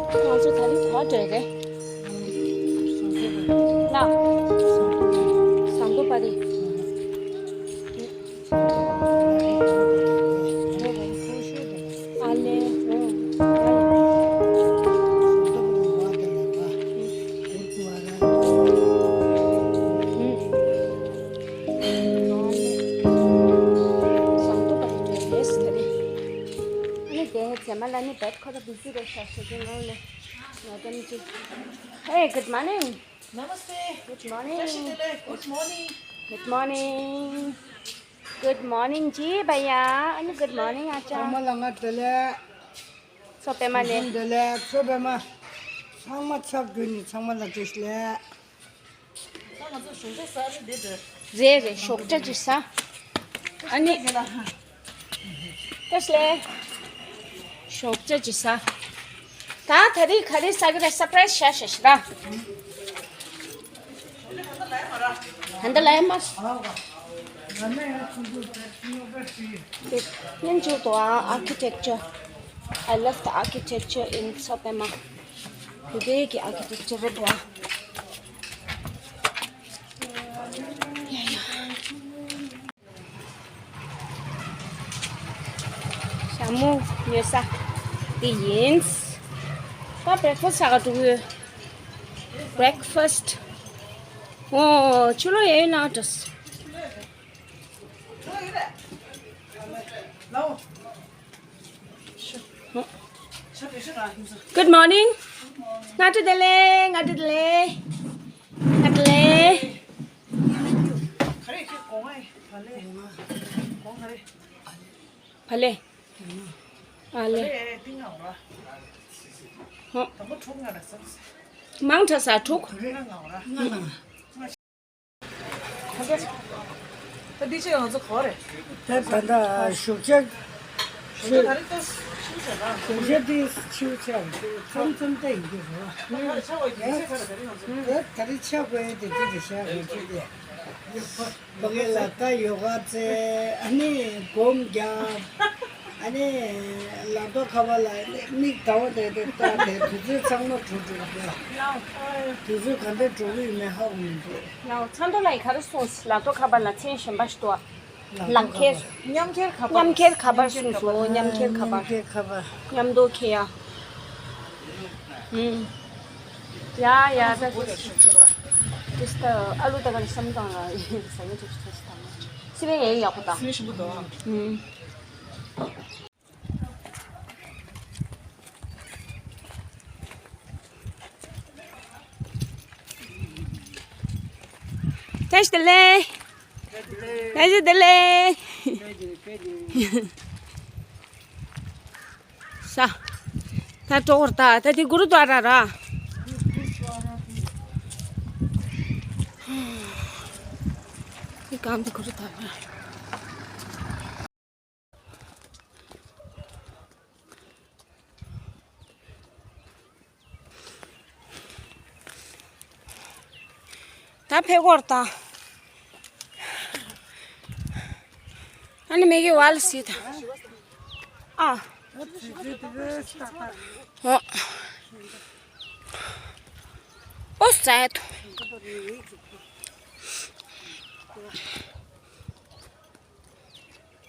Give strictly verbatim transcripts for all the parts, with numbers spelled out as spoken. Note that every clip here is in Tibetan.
ང་ཚོ་ད་རིང་ག་བར་འགྲོ་ཡི་རེད། ལ། ཟམ་པ་པ་རི། ཨ་ལེ། ཨོ། ཟམ་པ་པ་རི་འགྲོ་ཡི་རེད་ད་རིང་། ཨ་ནི་དེ་ཚེ་མ་ལ་ནི་བེད་ཁོ་ར་བི་ཟི་རེད་ཤག་ཞེས་ཀྱི་ངོ་ནས་ང་ཀམ་ཅི། Hey, good morning. Namaste. Good morning. Good morning. Good morning. Good morning, जी भैया. And good morning, आचा. ཚང་མ་ལ་ང་བདེ་ལེགས། ཚོ་པད་མ་ལེ། ཚང་མ་བདེ་ལེགས། ཚོ་པད་མ། ཚང་མ་ཚབ་དགོས་ནི་ཚང་མ་ལ་བདེ་ལེགས། རེད་རེད། ཞོགས་ཇ་ཅིག་ཟ། ཨ་ནི། ལྟོས་ལེ། ཞོགས་ཇ་ཅིག་ཟ། ད་ད་རིང་ག་རེ་ཟ་གི་རེད། སར་པ་རའི་སི་བྱ་ཤ་ཤི་ར། ཧན་ད་ལའི་མ། དེ་སྙན་བརྒྱུད་དོ་ཨ། Architecture. I love the architecture in Sopema. བོད་པའི་གི་architecture རེད་དོ་ཨ། ཡ་ཡ། ཞྭ་མོ་ཉོ་ས་འདི་ཡིན། ད་བྷི་རེག་ཕ་སི་ཊི་ཟ་ག་འགྲོ་གི་ཡོད། བྷི་རེག་ཕ་སི་ཊི། ཨོ། ཆུ་ལོག་ཡ་ཡོད་ན་འགྲོ། Good morning. སྔ་དྲོ་བདེ་ལེགས། སྔ་དྲོ་བདེ་ལེགས། སྔ་དྲོ་བདེ་ལེགས། ག་རེ་ཁྱེད་གོང་ཨེ། བ་ལེ། གོང་ག་རེ། བ་ལེ། ཨ་ལེ། ཧོ། མང་དྲགས་ས་དྲུག་ད་འདི་ཕྱི་ང་ཚོ་ག་རེ། ད་ད་ལྟ་ཞོགས་ཇ། ཞོགས་ཇ་དེ་ཕྱི་ཆ་མཚམས་མཚམས་ལྟ་ཡིན་གྱི་རེད་བ། ད་ད་རེས་ཆ་དགོས་ཡ་དེ་དེ་དེ་བྱ་དགོས་ཀྱི་རེད། ཕ་གི་ལ་ད་ཡོ་ག་རྩེ། ཨ་ནི་སྒོམ་རྒྱབ། ཨ་ནི་ལག་ཐོག་ཁ་པར་ལ་མིག་ཟླ་བ་དེ་དེ་ལྟ་དེ་དུས་ཚོད་ཚང་མ་འགྲོ་འགྲོ་གི་འདུག་དུས་ཚོད་ག་འདྲ་འགྲོ་གི་ཡོད་མེད་ཧ་གོ་མི་འདུག་ལགས་ཚ་མདོ་ལགས་ཡིས་ག་རེ་གསུངས། ལག་ཐོག་ཁ་པར་ལ་མཚན་གཞན་པ་ཞིག་འདུག་ཨ། ལག་ཁྱེར། མཉམ་ཁྱེར་ཁ་པར། མཉམ་ཁྱེར་ཁ་པར་གསུངས་སོང་། མཉམ་ཁྱེར་ཁ་པར། མཉམ་ཁྱེར་ཁ་པར། མཉམ་དུ་ཁྱེར་ཡ། ཨུམ། ཡ་ཡ་ད་དེ་ད་ཨ་ལུ་ད་ག་རེ་བསམ་བཏང་ལ་ཟ་ཉེ་ཐུག་ཐོག་སི་ཐང་། སི་པན་ཡ་ཡག་པོ་ད། སི་པན་ཞིམ་པོ་འདུག་ཨུམ། བཀྲ་ཤིས་བདེ་ལེགས། བཀྲ་ཤིས་བདེ་ལེགས། ས། ད་གྲོགས་ད་ད་དེ་གུ་རུ་དྭ་ར་ར། དེ་གང་དེ་གུ་རུ་དྭ་ར། ད་ཕེབས་སྐོར་དང་། ཨ་ནི་མེ་གི་ཝལ་སི་ད། ཨ། ཨོ། ཨོ་སའེ་ཏོ།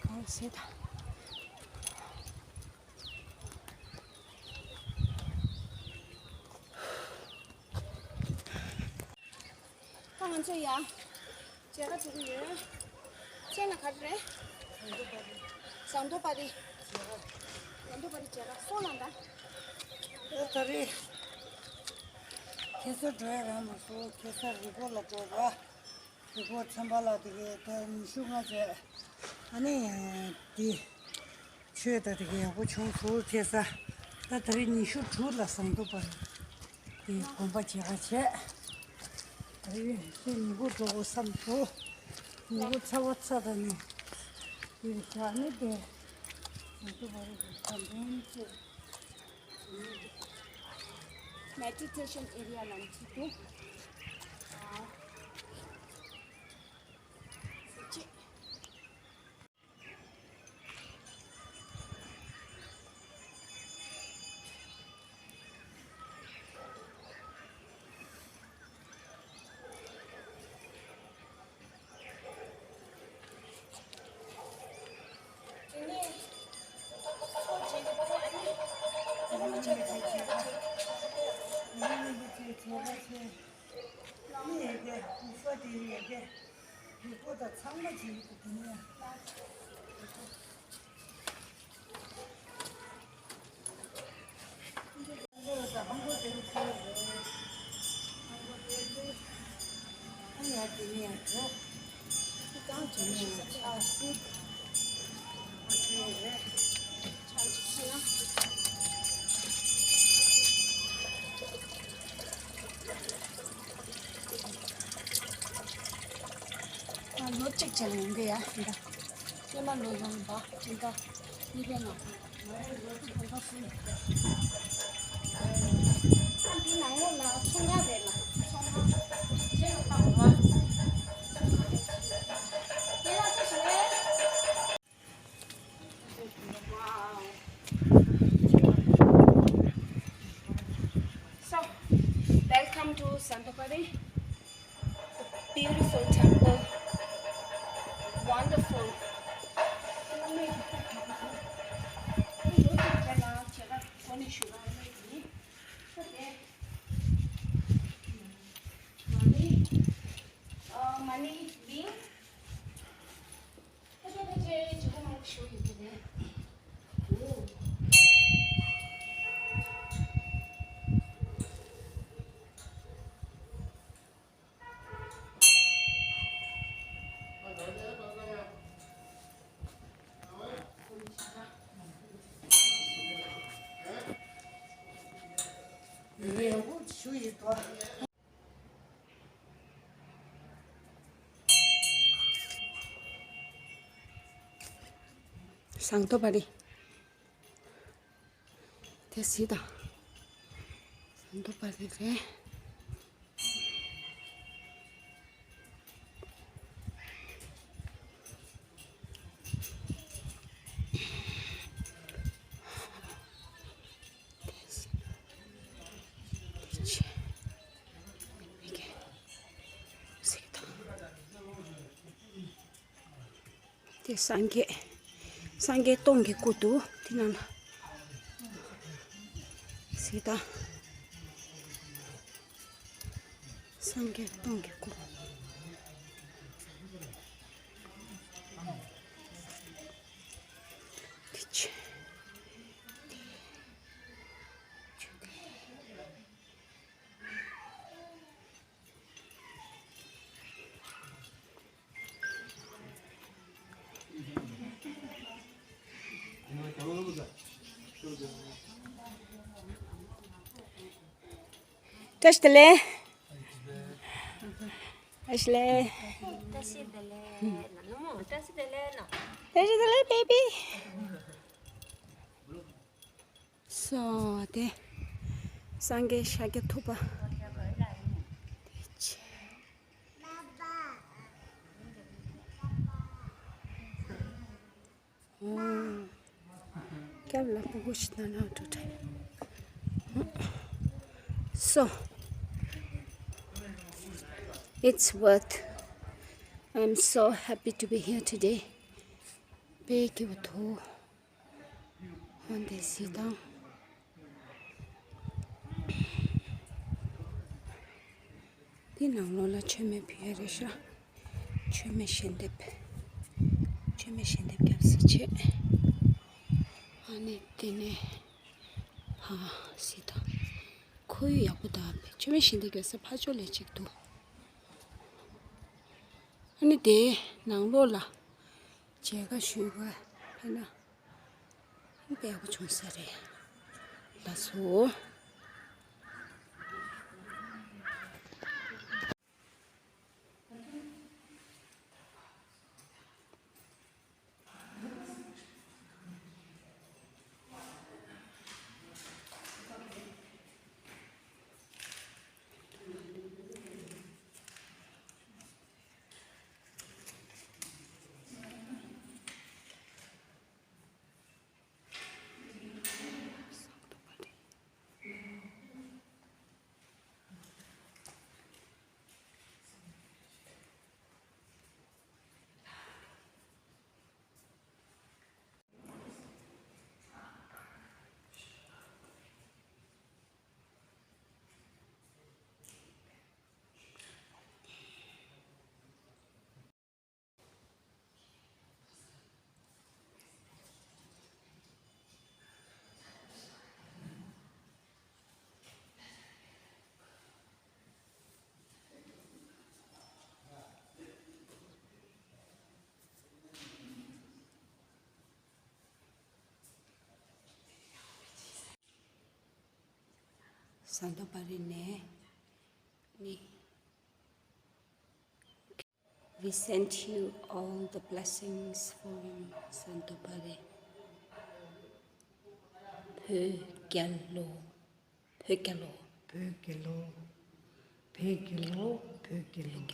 གང་སེ་ད། ད་ང་ཚོ་ཡ། མཇལ་ཁ་འགྲོ་གི་ཡོད། མཚན་ལ་ག་རེ་རེད། ཟམ་མདོ་པ་རི། ཟམ་མདོ་པ་རི་མཇལ་ཁ་སོང་ལ་ད། ད་ད་རེས། ཁེ་ས་འགྲོ་ཡ་རང་མ་སོང་། ཁེ་ས་རི་སྐོར་ལ་འགྲོ་བ། དེ་ཁོ་ཚན་པ་ལ་དེ་གའི་ད་ཉི་ཤུ་ལྔ་བྱས། ཨ་ནི་དེ་ཆོས་ད་དེ་གའི་ཡག་པོ་བྱུང་སོང་། ཁེ་ས་ད་ད་རེས་ཉི་ཤུ་དྲུག་ལ་ཟམ་མདོ་པ་རི་དེ་དགོན་པ་མཇལ་ཁ་བྱས། ད་རེས་ཁྱེད་ཉིན་གུང་འགྲོ་དགོས་བསམ་སོང་། ཉིན་གུང་ཚ་བ་ཚ་ད་ནི་དེ་བཞག་ནི་དེ་ཟམ་མདོ་པ་རི་དེ་ད་མདུན་ཚོད། Meditation area ལ་འཁྲིད་དེ། ཚེ། ཨ་ནི་ཡ་གི་ཧུ་ཧྥ་དེ་ཡ་གི་ཧུ་ཧྥ་དང་ཚང་མ་བྱེད་ཀྱི་འདུག་ནས། ལོ་གཅིག་བྱས་ལ་ཡོང་གི་ཡ་ཡིན་ད། སྔོན་མ་ལོ་ཡོང་བ་སྤྱི་ཟླ་གཉིས་པའི་ནང་ང་རང་ལོ་གཅིག་ཡོང་བ་སུ་ཡིན། འདི་ནང་ལོགས་ལ་ཚོང་ཁང་རེད་ལ། ཚོང་ཁང་ཆེ་རུ་བཏང་བ། དེ་ལ་ཚོ་ཞིག་རེད། So, welcome to Santopare. Beautiful temple. Wonderful. སང་ཏོ་པ་རི། དེ་སི་དང་། སང་ཏོ་པ་རི་རེད། དེ་སངས་རྒྱས། སངས་རྒྱས་སྟོང་གི་སྐུ་འདུག་དེ་ནང་ལ། གཟིགས་དང་། སངས་རྒྱས་སྟོང་གི་སྐུ། དེ་ཆེ། བཀྲ་ཤིས་བདེ་ལེགས། བཀྲ་ཤིས་བདེ་ལེགས། བཀྲ་ཤིས་བདེ་ལེགས་ན་ནུ་མོ། བཀྲ་ཤིས་བདེ་ལེགས་ན། བཀྲ་ཤིས་བདེ་ལེགས་བེ་བི། སོ་དེ། སངས་རྒྱས་ཤཱཀྱ་ཐུབ་པ། དེ་ཆེ། ཨོ། སྐྱབས་ལ་སྤུ་གུ་ཞིག་ན་ན་འགྲོ་དྲ། So, it's worth. I'm so happy to be here today. དཔེ་སྐྱིད་པོ་འདུག་འོན་ཏེ་གཟིགས་དང་། འདི་ནང་ལོགས་ལ་མཆོད་མེ་ཕུལ་ཡ་རེད་ཤག་མཆོད་མེ་ཞལ་འདེབས། མཆོད་མེ་ཞལ་འདེབས་རྒྱབ་སྲིད་བྱེད། ཨ་ནི་དེ་ནས་ཧ་གཟིགས་དང་། ཁོར་ཡུག་ཡག་པོ་དང་མཆོད་མེ་ཞལ་འདེབས་རྒྱབ་ས་ཕར་ཕྱོགས་ལ་གཅིག་འདུག་ཨ་ནི་དེའི་ནང་ལོགས་ལ་མཇལ་ཁ་ཞུ་དགོས་ཕེབས་ན། དཔེ་ཡག་པོ་བྱུང་ས་རེད། ལགས་སོ། Santopari ནས་ནི། We sent you all the blessings from Santopari. བོད་རྒྱལ་ལོ། བོད་རྒྱལ་ལོ། བོད་རྒྱལ་ལོ། བོད་རྒྱལ་ལོ། བོད་རྒྱལ་ལོ།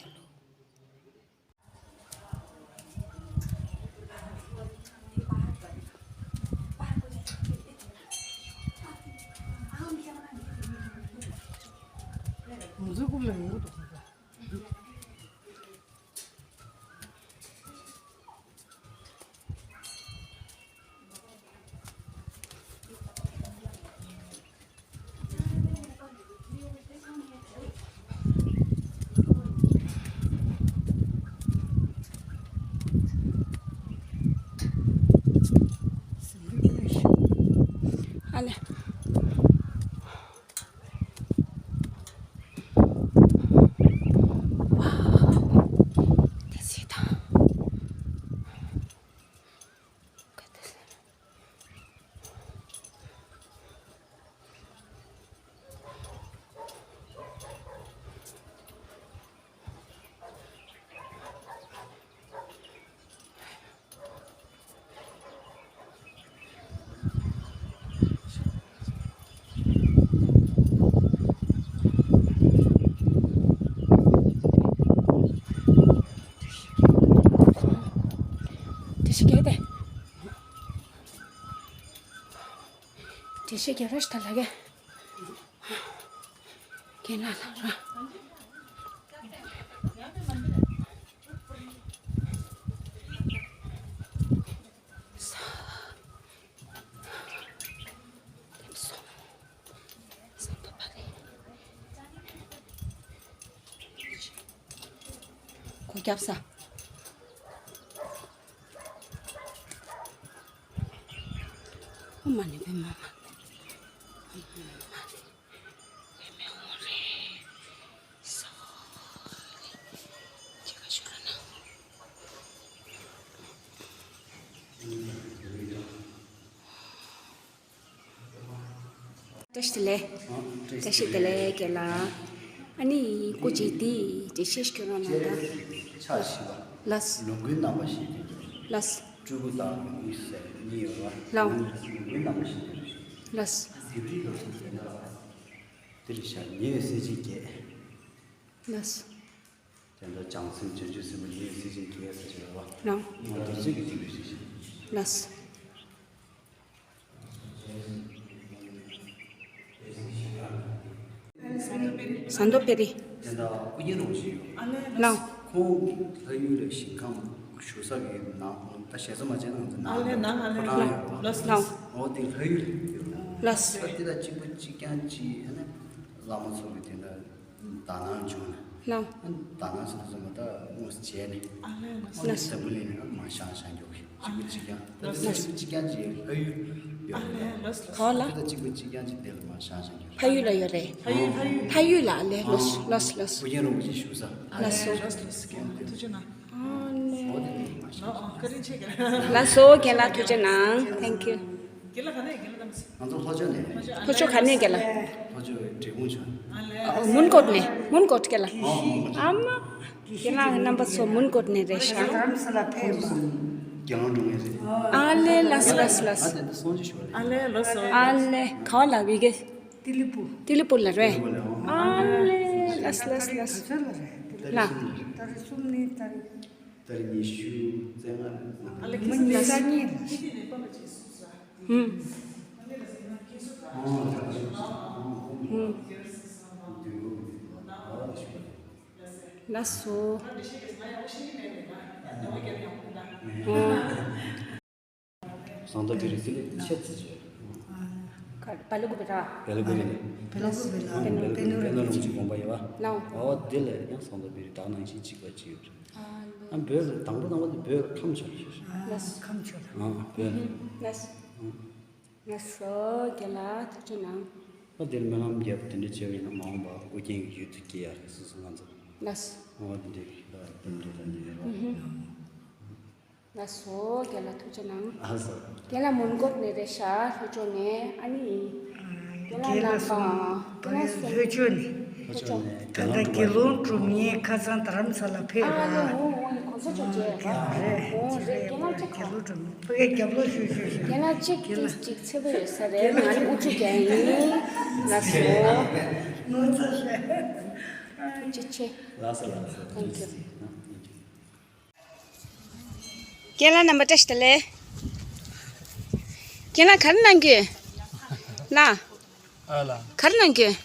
ཨ་ལེ། ཝའོ། དེ་ཚོ་དང་། དེ་ཤི་གེ་དེ། དེ་ཤི་གེ་ར་ཤི་ཐ་ལ་གེ། གེ་ན་ལ་ར། གོ་རྒྱབ་ས། ཨོཾ་མ་ཎི་པདྨེ་ཧཱུྃ། ཨོཾ་མ་ཎི་པདྨེ་ཧཱུྃ་རེ། སྭཱ་ཧཱ། ཁྱེད་ཀ་ཞུ་ར་ན། བཀྲ་ཤིས་བདེ་ལེགས། བཀྲ་ཤིས་བདེ་ལེགས་རྒན་ལགས། ཨ་ནི་སྐུ་མཁྱེན་འདི་འགྲེལ་བཤད་ཞིག་སྐྱོན་རོགས་གནང་དང་། ཕྱག་བཞི་པ། ལགས། ལོངས་སྐུའི་རྣམ་པ་བཞི་སྟེ། ལགས། སྤྲུལ་སྐུ་དང་ལོངས་སྐུའི་སྲས་གཉིས་ཡོད་པ། ལགས། ལོངས་སྐུའི་རྣམ་པ་བཞི་སྟེ། ལགས། ལྡེབས་རིས་ལ་སོགས་པའི་རྣམ་པ། འདིར་བཞག་ཉེ་བའི་གསལ་བྱེད་བརྒྱད། ལགས། དེ་འདྲ་བྱང་སེམས་བྱང་ཆུབ་སེམས་དཔའ་ཉེ་བའི་གསལ་བྱེད་བརྒྱད་ཟེར་བ། ལགས། ང་དེ་ཚོད་ཀྱི་སྡིག་པའི་རིགས་ཤིག། ལགས། ཟན་དོ་པེ་རི། དེ་འདྲ་སྐུ་རྒྱན་རོང་ཞིག་ཡོད། ལགས། ཁོང་གི་ལྷ་ཡུལ་ལ་ཞིང་ཁམས་བཞུགས་ས་གི་ནང་ད་ཞེ་ས་མ་བྱས་ན་ང་ཚོ་ནང་ཨ་ལེ་ནང་ཨ་ལེ་ཕོ་བྲང་ཡོད་པ། ལགས། འོ་དེ་ལྷ་ཡུལ་ཡོད། ལགས། ད་དེ་དང་གཅིག་པ་གཅིག་རྐྱང་གཅིག་ཨ་ནི་བླ་མ་ཚོ་གི་དེ་འདྲ། དག་སྣང་བྱུང་ནས། ལགས། དག་སྣང་ཟེར་དུས་ཙམ་པ་ད་དངོས་སུ་བྱས་ནས། ཨ་ལས་ལགས། དངོས་སུ་འཛམ་བུ་གླིང་ནས་མར་བཞེངས་བཞེངས་རྒྱུ་རེད། གཅིག་པ་གཅིག་རྐྱང་། ད་ལྟ་གཅིག་པ་གཅིག་རྐྱང་གཅིག་ལྷ་ཡུལ་ཡོད་རེད། ཨ་ལས་ལགས། ག་པར་ལགས། ད་ལྟ་གཅིག་པ་གཅིག་རྐྱང་གཅིག་དེ་ལ་མར་བཞེངས་བཞེངས་རྒྱུ་རེད། ཕ་ཡུལ་ལ་ཡོད་རེད། ཕ་ཡུལ་ཕ་ཡུལ། ཕ་ཡུལ་ལ་ཨ་ལས་ལགས་ལགས་ལགས། ཨོ་རྒྱན་རིན་པོ་ཆེ་བཞུགས་ས། ལགས་སོ། ལགས་སོ། ཐུགས་རྗེ་གནང་། ཨ་ལས། ཨོ་དེ་ནས་མར་བཞེངས་བཞེངས། ལགས་སོ་རྒན་ལགས་ཐུགས་རྗེ་གནང་། Thank you། རྒན་ལགས་ག་ནས་རྒན་ལགས་རྣམ་པ། ང་ཚོ་ལྷོ་ཕྱོགས་ནས། ལྷོ་ཕྱོགས་ག་ནས་རྒན་ལགས། ལྷོ་ཕྱོགས་འབྲས་སྤུངས་ཕྱོགས། ཨ་མོན་གྷོ་ནས། མོན་གྷོ་རྒན་ལགས། ཨ་མ། རྒན་ལགས་རྣམ་པ་ཚོ་མོན་གྷོ་ནས་རེད་ཤག་རྡ་རམ་ས་ལ་ཕེབས་པ། རྒྱལ་དབང་འགྲོ་ངེས་རེད། ཨ་ལས་ལགས་སོ་ལགས་སོ་ལགས་སོ། ཨ་ལས་ག་པར་ལགས་བི་གེ། ཏི་ལི་པུ། ཏི་ལི་པུ་ལ་རེད། ཨ་ལས་ལགས་སོ་ལགས་སོ་ལགས་སོ། ལགས། ཏ་རིག་གསུམ་ནས་ཏ་རིག་ཏ་རིག་ཉི་ཤུ་རྩ་ལྔ། ཨ་ལས་ཁྱེད་ཉི་ཤུ་རྩ་གཉིས་ལ། ཧུམ། ཧུམ། ལགས་སོ། ཧུམ། ཟངས་མདོག་དཔལ་རི་ཟེར་ནས་ཆེ་ཙི་ཆེ། ཀ་བལ་གོ་བི་ར། བལ་གོ་བི་ནས། བལ་གོ་བི་ལ། ཨ་བལ་གོ་བི་པད་ནོར་རིན་པོ་ཆེའི་དགོངས་པ་ཡོད་པ། ལགས། ཨོ་དེ་ལ་ཡང་ཟངས་མདོག་དཔལ་རི་དག་སྣང་བཞིན་གཅིག་པ་གཅིག་ཡོད་རེད། ཨ་བོད་ལ་དང་པོ་དང་པོ་དེ་བོད་ལ་ཁམས་ཕྱོགས་རེད། ལགས། ཁམས་ཕྱོགས་རེད། ཨ་བོད་ལ། ལགས། ལགས་སོ་རྒན་ལགས་ཐུགས་རྗེ་གནང་། ཨ་དེར་སྨོན་ལམ་རྒྱབ་དེ་འདྲ་བྱས་པ་ཡིན་ན་མ་འོངས་པ་ཨོ་རྒྱན་གྱི་ཡུལ་དུ་སྐྱེ་ཡ་རེད་སོ་སོ་ང་ཚོ། ལགས། ཨོ་དེ་འདྲའི་ལ་དེ་འདྲའི་ལ་འདི་རེད་བ། ལགས་སོ་རྒན་ལགས་ཐུགས་རྗེ་གནང་། ལགས་སོ། རྒན་ལགས་མོན་གྷོ་ནས་རེད་ཤག་ལྷོ་ཕྱོགས་ནས་ཨ་ནི། རྒན་ལགས་སོང་། ལྷོ་ཕྱོགས་ནས། ད་ལྟ་དགེ་སློང་སྒྲུབ་མཁན་ཁ་སང་རྡ་རམ་ས་ལ་ཕེབས་པ། ཨ་ལེ། འོ་འོ། གོང་ས་མཆོག་མཇལ་བ། རེད་རེད། དགེ་སློང་སྒྲུབ་མཁན་ཕ་གིའི་རྒྱབ་ལོགས་ཤོད་ཤོད་ཤོད། རྒན་ལགས་གཅིག་གཅིག་གཅིག་ཚེ་པོ་ཡོད་ས་རེད། ང་ནི་དབུ་ཁྲིད་རྒྱག་ཡིན། ལགས་སོ། ངོ་ཚ་ཤོད། ཐུགས་རྗེ་ཆེ། ལགས་སོ་ལགས་སོ། Thank you. རྒན་ལགས་རྣམ་པ་བཀྲ་ཤིས་བདེ་ལེགས། རྒན་ལགས་ག་རེ་གནང་གི་ཡོད། ལགས། ཨ་ལ། ག་རེ་གནང་གི་ཡོད།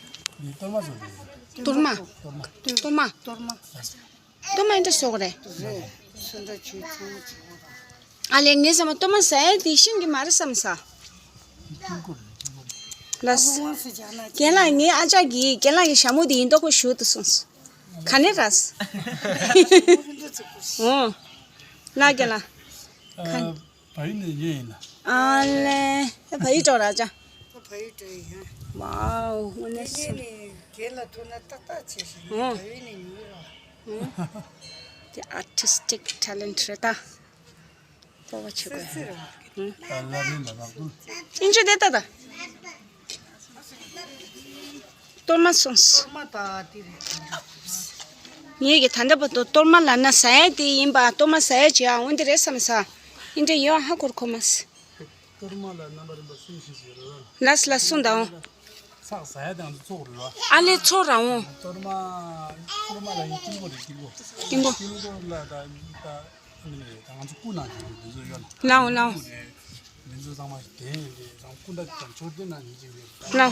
འདི་གཏོར་མ་བཟོ་གི་ཡོད། གཏོར་མ། གཏོར་མ། གཏོར་མ། གཏོར་མ། གཏོར་མ་འདྲ་བཟོ་གི་རེད། རེད། སོ་འདྲ་ཆུ་ཆུང་ཆུང་། ཨ་ལས། ངས་བསམ་པ་གཏོར་མ་ཟ་ཡ་དེ་ཤིང་གི་མ་རེད་བསམ་ས། ལགས། རྒན་ལགས། ངའི་ཨ་ཅག་གིས་རྒན་ལགས་ཀྱི་ཞྭ་མོ་དེ་ཡིན་མདོག་པོ་ཞུ་དུ་སོང་། ག་ནས་རག་སོང་། འོ། ལགས་རྒན་ལགས། ཨ། བལ་ཡུལ་ནས་ཉོས་ཡིན་ལ། ཨ་ལས། ད་བལ་ཡུལ་འགྲོ་ར་ཅག་ད་བལ་ཡུལ་འགྲོ་ཡིན། ཝའོ། དངོས་གནས་སོ། དེ་ནས་རྒན་ལགས་ཐུག་ན་ཏག་ཏག་བྱས་ཤིང་། འོ། བལ་ཡུལ་ནས་ཉོས་ར། འོ། དེ་artistic talent རེད་ད། སྤོབས་པ་བྱེད་དགོས། ཨིན་ཇི་དེ་ལྟ་ད། གཏོར་མ་སོང་། ངེད་ཀྱི་ད་ལྟ་བར་དུ་གཏོར་མ་ལབ་ན་ཟ་ཡ་དེ་ཡིན་པ། གཏོར་མ་ཟ་ཡ་ཅིག་ཨ་འོན་ཏེ་རེད་བསམ་ས། ཨིན་ཇི་ཡོད་ཧ་གོ་གོ་མ་སི། གཏོར་མ་ལ་རྣམ་པ་རིམ་པ་གསུམ་ཞིག་ཡོད་རེད། ལགས་ལགས། གསུངས་དང་། ཚགས་ཟ་ཡ་དང་ཚོགས་རེད་བ། ཨ་ལས། ཚོགས་རང་འོང་། གཏོར་མ། གཏོར་མ་ལ་ཡིན་དཀྱིལ་འཁོར་རེད། དཀྱིལ་འཁོར། དཀྱིལ་འཁོར། དཀྱིལ་འཁོར་ལ་ད་ད་ནི་ད་ང་ཚོ་སྐུ་ནང་བཞིན་རེད། འདི་ཚོ་ཡོད་ལ། ལའོ་ལའོ། སྐུ་རེད། འདི་ཚོ་ཚང་མ་གདན་རེད། ཚང་སྐུ་འདྲ་དང་མཆོད་རྟེན་ནང་བཞིན་ཅིག་རེད། ལའོ།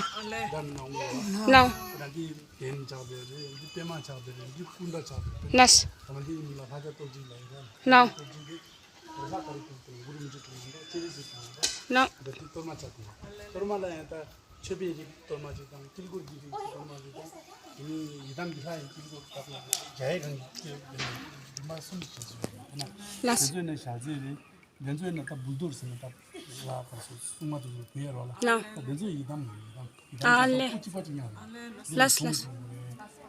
ད་ནི་ནང་མོ་ཡོད། ལའོ། ད་འདི་གདན་ཆགས་པའི་རེད། འདི་པད་མ་ཆགས་པའི་རེད། འདི་སྐུ་འདྲ་ཆགས་པའི་རེད། ལགས། ད་ནི་འདི་ཡིན་ལ་ལྷ་བྱ་སྟོབས་ཅིག་ལ་ཡིན་ལ། ལའོ། སྟོབས་ཅིག་གི། རེས་གཟའ་སྐར་གྱི་དེ་གུ་རུ་མཇུག་ཏུ་ཡིན་པ་ཅི་རིགས་ཤིག་དང་། ལགས། འདི་དེ་གཏོར་མ་ཆགས་ཏེ། གཏོར་མ་ལ་ཡང་ད་མཆོད་པའི་རིགས་གཏོར་མ་ཅིག་དང་། དཀྱིལ་འཁོར་གྱི་རིགས་ཀྱི་གཏོར་མ་ཅིག་དང་། དེ་ནས་ཡི་དམ་གྱི་ལྷ་ཡི་དཀྱིལ་འཁོར་དག་ལ་རྒྱ་ཡི་གང་གི་སྐྱེ་བའི་རིམ་པ་གསུམ་ཞིག་བྱས་ཡོད་ན། ལགས། དེ་ཚོ་ནས་ཞལ་ཟས་རེད། དེ་ཚོ་ནས་ད་འབུལ་གཏོར་ཟེར་ན་ད་ལ་ག་སོ་སྲུང་མ་དེ་ཚོ་བུད་ཡ་རོ་ལ། ལགས། ད་དེ་ཚོ་ཡི་དམ་ཡི་དམ་ཡི་དམ་ཨ་ལས། སྐུ་གཅིག་པ་གཅིག་ཡང་རེད། ལགས་ལགས།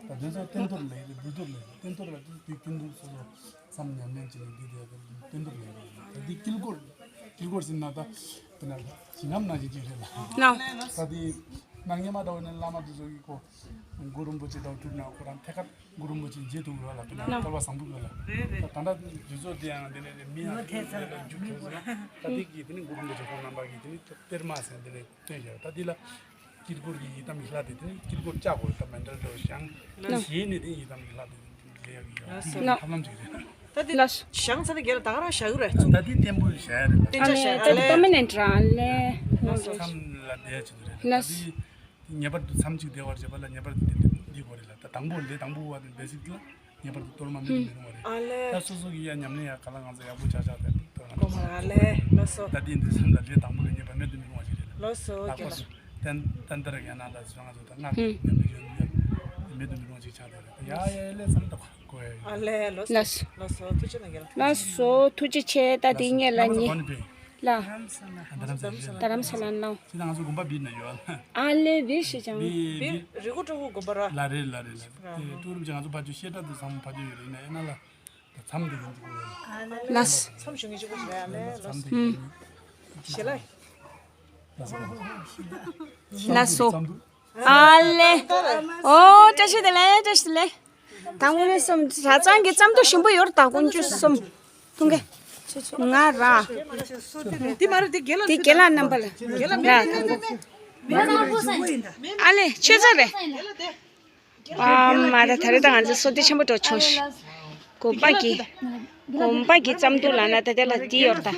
ད་དེ་ཚོ་རྟེན་གཏོར་ལས་རེད། འབུལ་གཏོར་ལས་རེད། རྟེན་གཏོར་ལ་དེ་རྟེན་གཏོར་སོ་སོ། བསམ་ཉམས་ལེན་བྱས་ནས་འདི་དེ་རྟེན་གཏོར་ལས་རེད། ད་འདི་དཀྱིལ་འཁོར། དཀྱིལ་འཁོར་ཟེར་ན་ད་དེ་ན་ཞིང་ཁམས་ནང་བཞིན་ཅིག་རེད་ལ། ལགས། ད་འདི་སྣང་བརྙན་མ་འདྲ་བོ་ནས་བླ་མ་དེ་ཚོ་གི་ཁོ་གུ་རུ་རིན་པོ་ཆེ་དང་སྒྲུབ་ན་ཁོ་རང་ཐད་ཀར་གུ་རུ་རིན་པོ་ཆེ་མཇལ་ཐུབ་ཡོད་ལ། དེ་ན་ལགས། ཐོབ་པ་བཟང་པོ་ཡོད་ལ། རེད་རེད། ད་ད་ལྟ་དུས་ཚོད་དེ་ཡང་དེ་ནས་མི་ཡང་དེ་ནས་རྒྱུ་ཁྱོད་ཟེར་ན། ད་འདི་གི་དེ་ནས་གུ་རུ་རིན་པོ་ཆེ་ཁོང་རྣམ་པ་གི་དེ་ནས་གཏེར་མ་ཟེར་དེ་ནས་སྟོན་བཞག་ད་འདི་ལ། དཀྱིལ་འཁོར་གྱི་ཡི་དམ་གྱི་ལྷ་དེ་དེ་ནི་དཀྱིལ་འཁོར་བཅའ་དགོས། ད་མཎྜལ་འདྲ་བོ་བཞེངས། ལགས། གཞི་ནས་དེ་ཡི་དམ་གྱི་ལྷ་དེ་མཇལ་ཡག་གི་ཡོད། ལགས། ཐབས་ལམ་ཅིག་རེད། ད་དེ་ལགས། བཞེངས་ཚར་ན་རྒན་ལགས་ད་ག་རང་བཞག་གི་རེད། ད་དེ་བརྟན་པོ་བཞག་ཡ་རེད། བརྟན་ཆ་བཞག་ཡ་ད་དེ་རེད། པར་མ་ནེན་ཊི་རང་ལས། ལགས་སོ། མཚམས་ལ་བསྡད་ཡ་ཆེད་དུ་རེད། ད་ལགས། དེ་ངེས་པར་དུ་མཚམས་གཅིག་བསྡད་པར་བྱེད་པ་ལ་ངེས་པར་དུ་དེ་འདི་དགོས་རེད་ལ། ད་དང་པོ་ལས་དང་པོ་བ་དེ་བེ་སིག་ལ། ངེས་པར་དུ་གཏོར་མ་མེད་དུ་མི་རུང་བ་རེད། ཨ་ལས། ད་སོ་སོ་གི་ཡ་ཉམས་ལེན་ཡ་ག་ལ་ང་ཚོ་ཡག་པོ་ཆགས་ཆགས་དེ་གཏོར་མ་གཏོར་མ། ཨ་ལས། ལགས་སོ། ད་དེ་འདི་བསམ་ད་ལས་དང་པོ་ལ་ངེས་པར་མེད་དུ་མི་རུང་བ་ཞིག་རེད། ལགས་སོ། ལགས་སོ། ཏན་ཏན་ཏན་ཏན་ཡ་ན་ད་ང་ཚོ་ད་ང་ཧུམ། ཉམས་ལེན་ཡོད་ཡོད་མེད་དུ་མི་རུང་བ་ཞིག་ཆགས་དེ་རེད། ཡ་ཡ་ལས་བསམ་ད་གོ་ཡ་ཡོད། ཨ་ལས། ལགས་སོ། ལགས་སོ། ལགས་སོ། ཐུགས་རྗེ་གནང་རྒན་ལགས། ལགས་སོ། ཐུགས་རྗེ་ཆེ། ད་དེ་ངས་ལ་ཉེ། ལ། རྡ་རམ་ས་ལ། རྡ་རམ་ས་ལ་ནང་། ཁྱེད་ང་ཚོ་དགོན་པ་བིར་ན་ཡོད། ཨ་ལེ་བིར་ཞེས་ཀྱང་། བིར་རི་ཀོ་ཀྲོ་ཀོ་དགོན་པ་ར། ལ་རེད་ལ་རེད་ལ་རེད། དེ་ཀྲུའུ་རིན་པོ་ཆེ་ང་ཚོ་ཕ་ཇོ་བཤད་གྲྭ་དུ་ཚང་མ་ཕ་ཇོ་ཡོད་རེད། ཡིན་ན་ཡིན་ན་ལ་མཚམས་དེ་ཡིན་གྱི་ཡོད། ལགས། མཚམས་ཞུ་ངེས་ཅིག་པོ་ཞུ་ཡ་ལེ། མཚམས་དེ་ཡིན། ཞེ་ལ། ལགས་སོ། ཨ་ལེ། ཨོ་བཀྲ་ཤིས་བདེ་ལེགས། བཀྲ་ཤིས་བདེ་ལེགས། དང་པོ་ནས་གསུམ་གྲྭ་ཚང་གི་རྩ་མདོ་ཞིམ་པོ་ཡོད་རེད། ད་དཀོན་མཆོག་གསུམ་འཐུང་གི། ང་ར། དེ་མ་རེད། དེ་རྒན་ལགས་དེ་རྒན་ལགས་ནང་པ་ལ་ར་དང་པོ། ཨ་ལེ་ཆོས་ཚར་རེད། ཨ་མ་ད་ད་རེད། ད་ང་ཚོ་བསོད་བདེ་ཆེན་པོ་འགྲོ་ཆོག་ཤི། དགོན་པ་གི། དགོན་པ་གི་རྩ་མདོ་ལ་ན་ད་དེ་ལ་དེ་ཡོད་རེད་ད།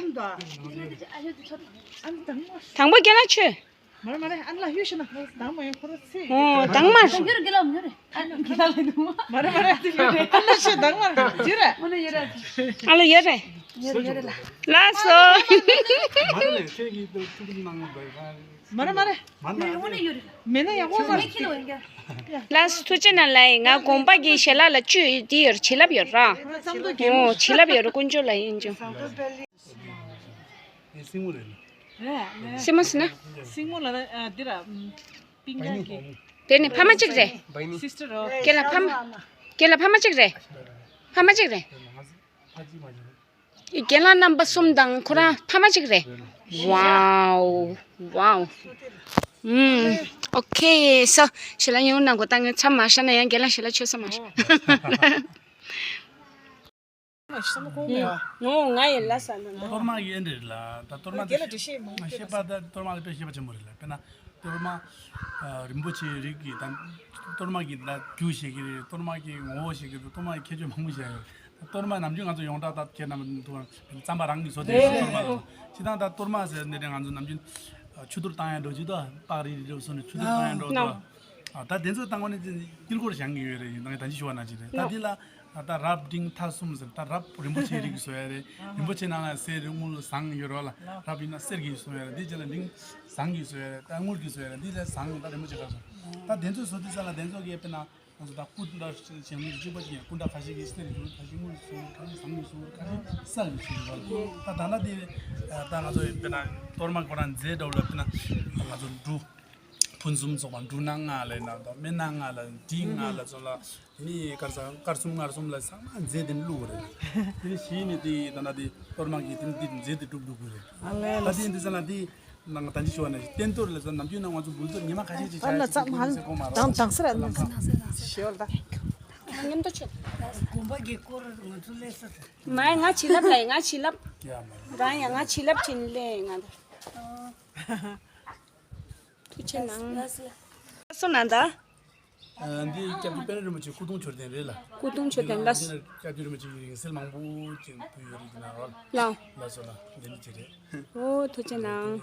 དང་པོ་རྒན་ལགས་ཆོས། མ་རེད་མ་རེད། ཨ་ནི་ལ་ཧུད་ཤི་ན་དང་མ་ཡོད་ཁོ་ར་ཚེ། ཨོ་དང་མ། ཡོད་རེད་རྒན་ལགས་ཡོད་རེད། ཨ་ནི་རྒན་ལགས་ལ་འདུག་མ་རེད་མ་རེད། ཨ་ནི་ཡོད་རེད། ཨ་ནི་ཤི་དང་མ་རེད་ཡོད་རེད། མ་ནི་ཡོད་རེད། ཨ་ལ་ཡོད་རེད། ཡོད་རེད་ཡོད་རེད་ལ། ལགས་སོ། མ་རེད་ལ་ཁྱེད་ཀྱིས་ཐུགས་ཐུགས་གནང་བའི་གང་། མ་རེད་མ་རེད། མ་ནི་ཨ་ནི་ཡོད་རེད། མེད་ན་ཡག་པོ་མ་རེད། ལགས་སོ། ཐུགས་རྗེ་གནང་ལགས། ང་དགོན་པ་གི་ཞལ་ལག་ལ་བཅུད་འདི་ཡོད་རེད། བྱིན་རླབས་ཡོད་ར། ཨོ་བྱིན་རླབས་ཡོད་རེད། དཀོན་མཆོག་ལ་ཡིན་ཅུང་། ཨེ་སྲིང་མོ་རེད། རེད། སྲིང་མོ་ཟེར་ན། སྲིང་མོ་ལ་ན་འདི་ར་སྤུན་ཀྱག་གི། དེ་ནི་ཕ་མ་གཅིག་རེད། སིས་ཊར་རོ། རྒན་ལགས་ཕ་མ། རྒན་ལགས་ཕ་མ་གཅིག་རེད། ཕ་མ་གཅིག་རེད། རྒན་ལགས་རྣམ་པ་གསུམ་དང་ཁོ་རང་ཕ་མ་གཅིག་རེད། ཝའོ། ཝའོ། ཨུམ། ཨོ་ཁེ། སོ། ཞལ་ལག་ཉུང་གནང་དགོས། ད་ངས་མཚམས་མ་བཞག་ན་ཡང་རྒན་ལགས་ཞལ་ལག་མཆོད་ས་མ་བཞག་ཨོ། ཨོ་ང་ཡི་ལ་ས་ན་ད། གཏོར་མ་ཡི་ཨེ་འདྲ་རེད་ལ། ད་གཏོར་མ་རྒན་ལགས་འགྲེལ་བཤད་མང་པོ་ཤེས་པ་ད་གཏོར་མ་ལ་དཔེ་ཤེས་པ་ཆེན་པོ་རེད་ལ། དཔེར་ན་གཏོར་མ་རིན་པོ་ཆེའི་རིགས་ཀྱི་ད་གཏོར་མ་གི་ད་རྒྱུ་བཤད་ཀྱི་རེད། གཏོར་མ་གི་ངོ་བོ་བཤད་ཀྱི་རེད། གཏོར་མ་གི་ཁྱད་ཆོས་མང་པོ་བཤད་ཡོད། གཏོར་མ་ནམ་རྒྱུན་ང་ཚོ་ཡོངས་གྲགས་ད་ཁྱེད་རྣམས་འདུག་བརྩམས་པ་རང་གིས་བཟོ་དེ་རེད། གཏོར་མ་ལ་སོ་ཅི་དང་ད་གཏོར་མ་ཟེར་འདི་འདྲ་ང་ཚོ་ནམ་རྒྱུན་ཆུ་གཏོར་བཏང་ཡ་འགྲོ་ཅི་ད་པགས་རིལ་རིལ་བཟོ་ནས་ཆུ་གཏོར་བཏང་ཡ་འགྲོ་ད། ཨ་ད་དེ་ཚོ་བཏང་བ་ནི་དཀྱིལ་འཁོར་བཞེངས་ཀྱི་ཡོད་རེད། ཡིན་ནའི་ད་ཅི་ཞུ་བ་ན་ཅི་རེད། ད་འདི་ལ་ད་རབ་འབྲིང་ཐ་གསུམ་ཟེར། ད་རབ་རིན་པོ་ཆེའི་རིགས་བཟོ་ཡ་རེད། རིན་པོ་ཆེ་ནང་ལ་གསེར་དངུལ་ཟངས་ཡོད་རེད་བ་ལ། རབ་ཡིན་ན་གསེར་གྱིས་བཟོ་ཡ་རེད། འདི་རྗེས་ལ་འབྲིང་ཟངས་ཀྱིས་བཟོ་ཡ་རེད། ད་དངུལ་གྱིས་བཟོ་ཡ་རེད། འདི་ལ་ཟངས་ད་རིན་པོ་ཆེ་ཁ་སོ། ད་དེ་ཚོ་བཟོ་དུས་ས་ལ་དེ་ཚོ་གིས་དཔེར་ན། ང་ཚོ་ད་སྐུ་འདྲ་ཞིག་བྱས་ནས་གཅིག་པ་ཅིག་ཡང་སྐུ་འདྲ་ཁ་ཤས་ཀྱིས་གསེར་གྱི་བཟོ། ཁ་ཤས་དངུལ་གྱི་བཟོ། ཁ་ཤས་ཟངས་ཀྱི་བཟོ། ཁ་ཤས་གསེར་གྱི་བཟོ་བ། ད་ད་ལྟ་དེ་ད་ང་ཚོ་དཔེར་ན་གཏོར་མ་ཁོ་རང་རྫས་འདྲ་བོ་ལ་དཔེར་ན་ང་ཚོ་འབྲུ་ཕུན་སུམ་ཚོགས་པ་འབྲུ་སྣ་ལྔ་ལ་ཡིན་ན་ད་སྨན་སྣ་ལྔ་ལ་དྲི་ལྔ་ལ་ཚོ་ལ་མི་དཀར་ས་དཀར་གསུམ་མངར་གསུམ་ལ་ཚང་མ་རྫས་དེ་བླུགས་པ་རེད། དེ་ནས་གཞི་ནས་དེ་ད་ལྟ་དེ་གཏོར་མ་གི་དེ་འདི་རྫས་དེ་སྒྲུབ་འདུག་དགོས་རེད། ད་དེ་འདི་ཚོ་ལ་དེ། ནང་དང་ཅི་ཞུ་བ་ན་བསྟན་དོར་ལ་ཟ་ནམ་རྒྱུན་ན་ང་ཚོ་འབུལ་ཚོད་ཉི་མ་ཁ་ཤས་ཅིག་བྱ་ཡ་ཅིག་ཁུར་ཟེར་གོ་མ་རོགས། དང་དང་སེ་ར་ནི་ཞོལ་ད། མཉམ་དུ་ཆོད། དགོན་པ་གི་སྐོར་ང་ཚོ་ལས་ས་ཟེར། མ་ང་བྱིན་རླབས་ལ་ང་བྱིན་རླབས། ཡ་མ། རང་ཡང་ང་བྱིན་རླབས་ཅིག་ལས་ང་ད། ཐུགས་ཆེ་གནང་། སོ་ན་ད། འདི་སྐྱབས་རྗེ་དཔལ་རིན་པོ་ཆེ་སྐུ་གདུང་མཆོད་རྟེན་རེད་ལ། སྐུ་གདུང་མཆོད་རྟེན་ལ། འདི་ལ་སྐྱབས་རྗེ་རིན་པོ་ཆེ་གི་རིང་བསྲེལ་མང་པོ་ཅིག་ཕུལ་ཡོད་རེད་ཀྱི་ན་རོ་ལ། ལ་སོ་ལ་འདི་འདྲ་ཅིག་རེད། ཨོ་ཐུགས་རྗེ་གནང་།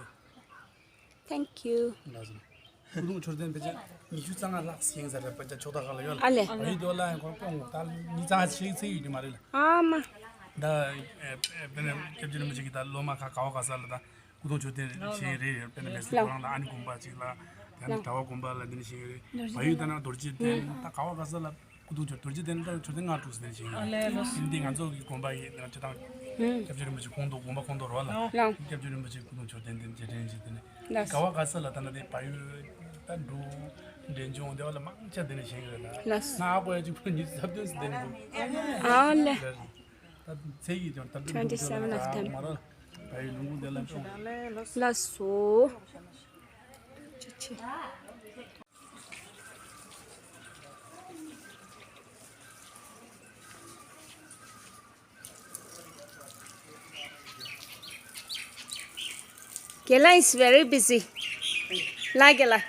Thank you། ལ་སོ་ལ། སྐུ་གདུང་མཆོད་རྟེན་ཕལ་ཆེར་ཉི་ཤུ་རྩ་ལྔ་ལྷག་ཞིག་ཡིན་ས་རེད་པ། ཅ་ཕྱོགས་མཐའ་ཁག་ལ་ཡོད་ལ། ཨ་ལེ། བ་ཡུལ་དེ་ལ་ཡང་ཁོ་སྐྱོང་ད་ཉི་ཤུ་རྩ་ལྔ་ཞིག་ཚད་ཡོད་ཀྱི་མ་རེད་ལ། ཨ་མ། ད་དཔེར་ན་སྐྱབས་རྗེ་རིན་པོ་ཆེ་གི་ད་སློབ་མ་ཁག་ག་བ་ག་ས་ལ་ད། སྐུ་གདུང་མཆོད་རྟེན་བྱེད་རེད། དཔེར་ན་མེ་སི་ལགས། ཁོ་རང་ལ་ཨ་ནི་དགོན་པ་ཅིག་ལ། ཡང་ན་ལགས། གྲྭ་པ་དགོན་པ་ལ་འདི་འདྲ་བྱེད་ཀྱི་རེད། བ་ཡུལ་ལྟར་ན་རྡོ་རྗེ་གདན། ད་ག་བ་ག་ས་ལ་སྐུ་གདུང་མཆོད། རྡོ་རྗེ་གདན་ལ་མཆོད་རྟེན་ལྔ་དྲུག་ཟེར་བྱེད་ཀྱི་རེད། ཨ་ལས་ལགས། འདི་ང་ཚོ་གི་དགོན་པ་ཡི་ང་ཅི་དང་། ཧུམ། སྐྱབས་རྗེ་རིན་པོ་ཆེ་ཁོང་དུ་དགོན་པ་ཁོང་དུ་རོ་ལ། ལགས། སྐྱབས་རྗེ་རིན་པོ་ཆེ་སྐུ་གདུང་མཆོད་རྟེན་འདི་རྗེས་དྲན་བྱེད་དེ་ནི། ལགས། ག་བ་ག་ས་ལ་ད་ན་དེ་བ་ཡུལ་ད་འབྲུག་འབྲས་ལྗོངས་དེ་བ་ལ་མང་ཆེ་འདི་འདྲ་བྱེད་ཀྱི་རེད་ལ། ལགས། ང་ཨ་ཁོ་ཡ་གཅིག་པུ་ཉི་ཤུ་རྩ་བདུན་ཟེར་དེ་ནི་འདུག་ཨ་ལས། ད་ཚེ་ཡི་ཀྱང་ད་འབྲུག་twenty seven of them. མ་ར་བའི་ལུང་ཁུག་དེ་ལ་ཤོག་ལགས་སོ། རྒན་ལགས་is very busy. ལ་རྒན་ལགས།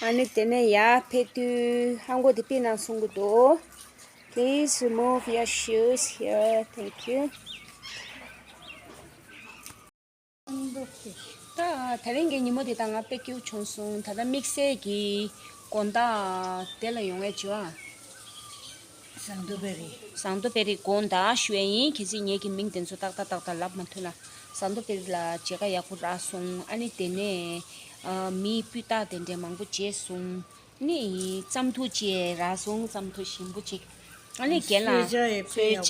ཨ་ནི་དེ་ནས་ཡར་ཕེབས་དུས་ཧང་གོ་དེ་པི་ནང་གསུང་གི་འདུག Please remove your shoes here. Thank you. ད་དེ་རིང་གི་ཉིན་མོ་དེ་ད་ང་དཔེ་སྐྱིད་པོ་བྱུང་སོང་། ད་ལྟ་དམིགས་བསལ་གྱི་དགོང་དག་དེ་ལ་ཡོང་བའི་བྱ་བ། ཟངས་མདོག་དཔལ་རི། ཟངས་མདོག་དཔལ་རི་དགོང་དག་ཞུ་ཡ་ཡིན། གལ་སྲིད་ངེད་ཀྱི་མིང་དེ་ཚོ་ཏག་ཏག་ཏག་ཏག་ལབ་མ་ཐུབ་ན། ཟངས་མདོག་དཔལ་རི་ལ་མཇལ་ཁ་ཡག་པོ་རག་སོང་། ཨ་ནི་དེ་ནས་ཨ་མིའི་སྤུས་རྟགས་དེ་འདྲའི་མང་པོ་མཇལ་སོང་། ནི་རྩམ་ཐུག་ཅིག་རག་སོང་། རྩམ་ཐུག་ཞིམ་པོ་ཅིག་ཨ་ནི་རྒན་ལགས་གསོལ་ཇ་ཡི་དཔེ་ཡག་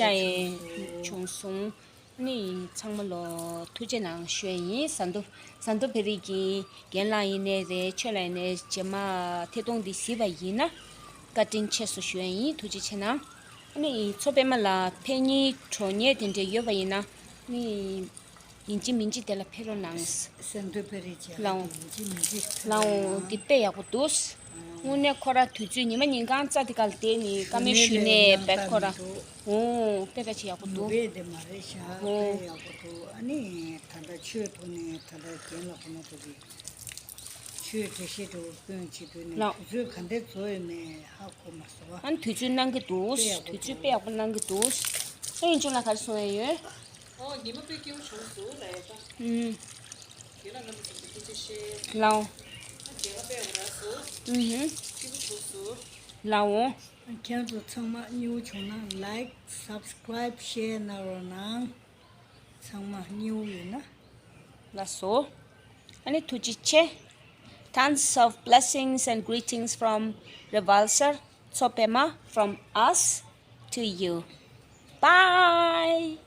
པོ་བྱུང་སོང་། ནི་ཚང་མ་ལོ་ཐུགས་རྗེ་གནང་ཞུ་ཡ་ཡིན། ཟངས་མདོག་ཟངས་མདོག་དཔལ་རི་གི་རྒན་ལགས་ཡིན་ནའི་རེད། ཁྱོད་ལ་ཡིན་ནའི་རྗེས་མ་ཐད་གཏོང་འདི་གཟིགས་པ་ཡིན་ན་བཀའ་དྲིན་ཆེ་ཟེར་ཞུ་ཡ་ཡིན། ཐུགས་རྗེ་ཆེ་གནང་། ནི་མཚོ་པད་མ་ལགས་ཕེབས་སྙིང་འདོད་མཁན་དེ་འདྲ་ཡོད་པ་ཡིན་ན་ནི་ཡིན་གཅིག་མིན་གཅིག་དེ་ལ་ཕེབས་རོགས་གནང་། ཟངས་མདོག་དཔལ་རི་ཅན་ལའོ། ཡིན་གཅིག་མིན་གཅིག་ལའོ། འདི་དཔེ་ཡག་པོ་འདུག་དངོས་གནས་ཁོ་ར་དུས་ཚོད་ཉི་མ་ཉིན་གང་རྩ་དེ་ག་ལ་བསྡད་ནི་བཀའ་མོལ་ཞུས་ནས་བེད་ཁོ་ར། འོ་དཔེ་དཔེ་ཆ་ཡག་པོ་འདུག་དཔེ་དེ་མ་རེད་ཤག་ཨོ། དཔེ་ཡག་པོ་འདུག་ཨ་ནི་ད་ལྟ་ཆོས་ཐོག་ནས་ད་ལྟ་རྒན་ལགས་ཁོ་ན་ཐུག་གི་ཆོས་འགྲེལ་བཤད་འདྲ་བོ་སྐྱོན་བྱེད་དུས་ནས་ལགས། དུས་ཚོད་ག་འདྲ་རྫོགས་ཡོད་མེད་ཧ་གོ་མ་སོང་བ། ཨ་ནི་དུས་ཚོད་གནང་གི་འདུག་དཔེ་ཡག་པོ་དུས་ཚོད་འདུག་དཔེ་ཡག་པོ་གནང་གི་འདུག་ཨ་ཡིན་ཅུང་ལ་ག་རེ་གསུང་ཡ་ཡོད། ཨོ་ཉི་མ་དཔེ་སྐྱིད་པོ་བྱུང་སོང་ལ་ཡོད་ད། ཨུམ། རྒན་ལགས་རྣམ་པ་ཚོ་ཐུགས་རྗེ་ཆེ། ལའོ། ཨ་རྒན་ལགས་དཔེ་ཡག་པོ་རག་སོང་། ཨུ་ཧུམ། སྐྱིད་པོ་བྱུང་སོང་། ལའོ། ཁྱེད་ཚོ་ཚང་མ་སྙིང་པོ་བྱུང་ན་like, subscribe, share གནང་རོགས་གནང་། ཚང་མ་སྙིང་པོ་ཡོད་ན། ལགས་སོ། ཨ་ནི་ཐུགས་རྗེ་ཆེ། Tons of blessings and greetings from Revulsor, Tsopema, from us to you. Bye.